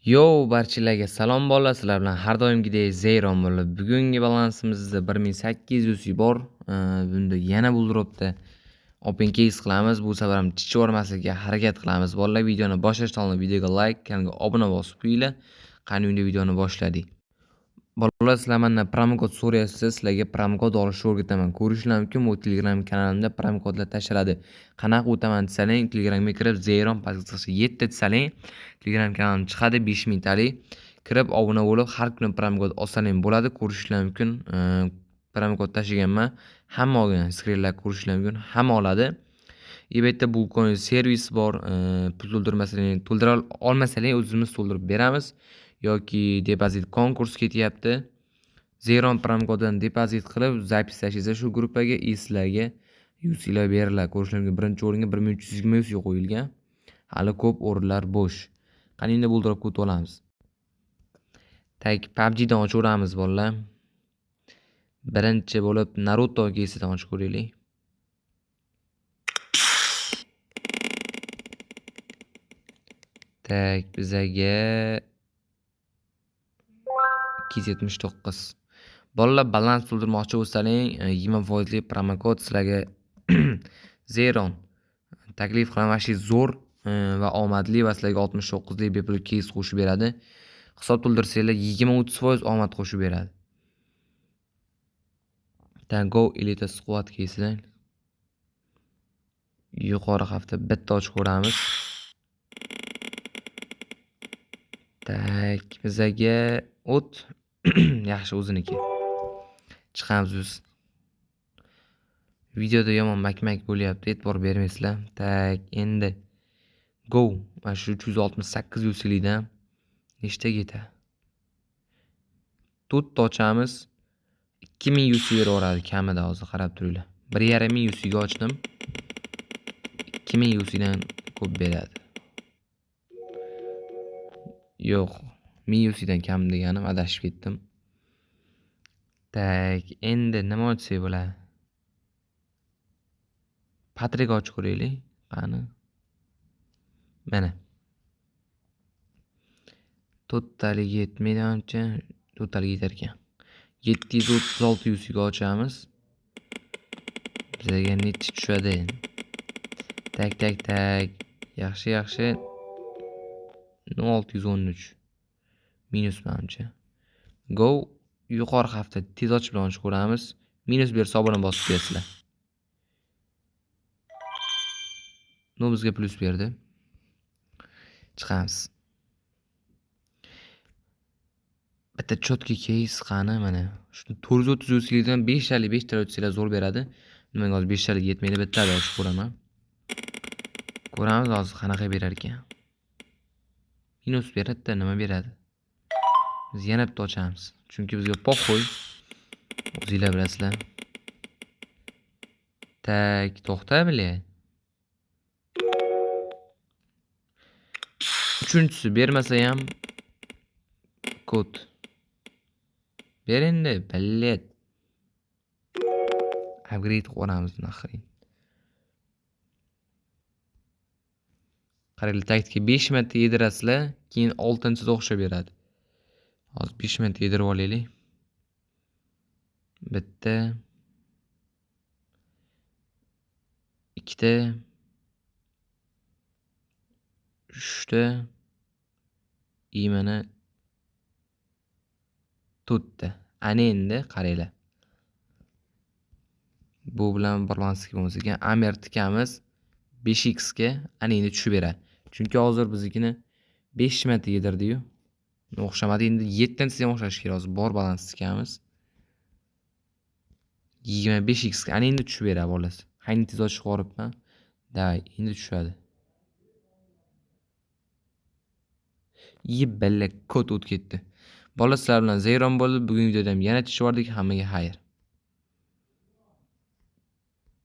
Yo, barchalarga salom bolalar, sizlar bilan har doimgidek Zeyron bo'lib. Bugungi balansimizda 1800 bor. Bunda yana Bulldropda open case qilamiz. Bu safar ham chichib yubormaslikka harakat qilamiz. Bolalar, videoni boshlashdan oldin videoga like, kanalga obuna bosib qo'yinglar. Qani unda videoni boshladik. Bolalar, sizlar mendan promokod so'rayapsiz, sizlarga promokod olishni o'rgataman. Ko'rishinglar mumkin, bu Telegram kanalimda promokodlar tashlanadi. Qanaqa o'taman desaling, Telegramga kirib Zeyron podpiskasi 7 desaling, Telegram kanalim chiqadi 5000 talik. Kirib obuna bo'lib, har kuni promokod olsaling bo'ladi. Ko'rishinglar mumkin. Promokod tashlaganman. Hamma olgan, skrinlar ko'rishinglar mumkin. Hamma oladi. Bu yerda bu servis bor. Pul to'ldirmasaling, to'ldira olmasaling o'zimiz to'ldirib beramiz. Yoki depozit konkurs ketyapti. Zeyron promokodidan depozit qilib, zapis tashlaysiz shu gruppaga, и sizlarga UC'lar beriladi. Ko'rishinglar mumkin, birinchi o'ringa 1320 UC qo'yilgan. Hali ko'p o'rinlar bo'sh. Qani endi Bulldropga o'tib olamiz. Tak, PUBG'dan ochaveramiz bolalar. Birinchi bo'lib Naruto keysidan ochib ko'raylik. Tak, bizaga 279. Bolalar, balans to'ldirmoqchi bo'lsaling, 20% promokod sizlarga Zeyron taklif qilaman. Shu zo'r va omadli va sizlarga 69 lik bepul case qo'shib beradi. Hisob to'ldirsanglar 20-30% omad qo'shib beradi. Tango Elite Squad case'idan yuqori hafta bitta ochib ko'ramiz. Tak, bizaga o't yaxshi o'ziniki. Chiqamiz biz. Videoda yomon mak-mak bo'lyapti, e'tibor bermaysizlar. Tak, endi go. Mana shu 368 UC'likdan nechta ketadi? To'rtta ochamiz. 2000 UC beraveradi kamida, hozir qarab turinglar. 1500 UC'ga ochdim. 2000 UC'dan ko'p beradi. Yo'q, 1000 UC'dan kam deganim, adashib ketdim. Tak, endi nima ochsak bo'ladi? Patrik ochib ko'raylik. Qani? Mana. To'rttalik yetmaydi ancha, to'rttalik yetar ekan. 736 UC'ga ochamiz. Bizga nechi tushadi? Tak, tak, tak. Yaxshi, yaxshi. 613. Minus manimcha. Go. Yuqori hafta tez ochib bilan ochib ko'ramiz. Minus bersa obuna bosib berasizlar. No, bizga plus berdi. Chiqamiz. Bitta chotki case qani mana. Shu 430 UC'likdan 5 talik, 5 talik ochsanglar zo'r beradi. Nimaga hozir 5 talik yetmaydi, bitta ochib ko'raman. Ko'ramiz hozir qanaqa berar ekan. Minus beradi-da, nima beradi? Biz yana bitta ochamiz. Chunki bizga poxoy. O'zinglar bilasizlar. Tak, to'xta bile. Uchinchisi bermasa ham kod. Ber endi, billet. Upgrade qilib yuboramiz nahrin. Qaranglar, taktika 5 marta yedirasizlar, keyin 6-chisida o'xshab beradi. Hozir 5 marta yedirib olaylik. Bitta, ikkita, uchta, и mana to'rtta. Ana endi qaranglar. Bu bilan balansga bo'lmasa ekan, Amer tikamiz 5x ga, ana endi tushib beradi. Chunki hozir biznikini 5 marta yedirdi-yu. O'xshamadi, endi 7-chisi ham o'xshashi kerak. Hozir bor balans tikamiz. 25x ga, ana endi tushib beradi bolasi. Hayni tez ochib yuboribman. Davay, endi tushadi. Yeb balla kod o'tib ketdi. Bolalar, sizlar bilan Zeyron bo'ldi. Bugungi videoda ham yana tushib yubordik. Hammaga xayr.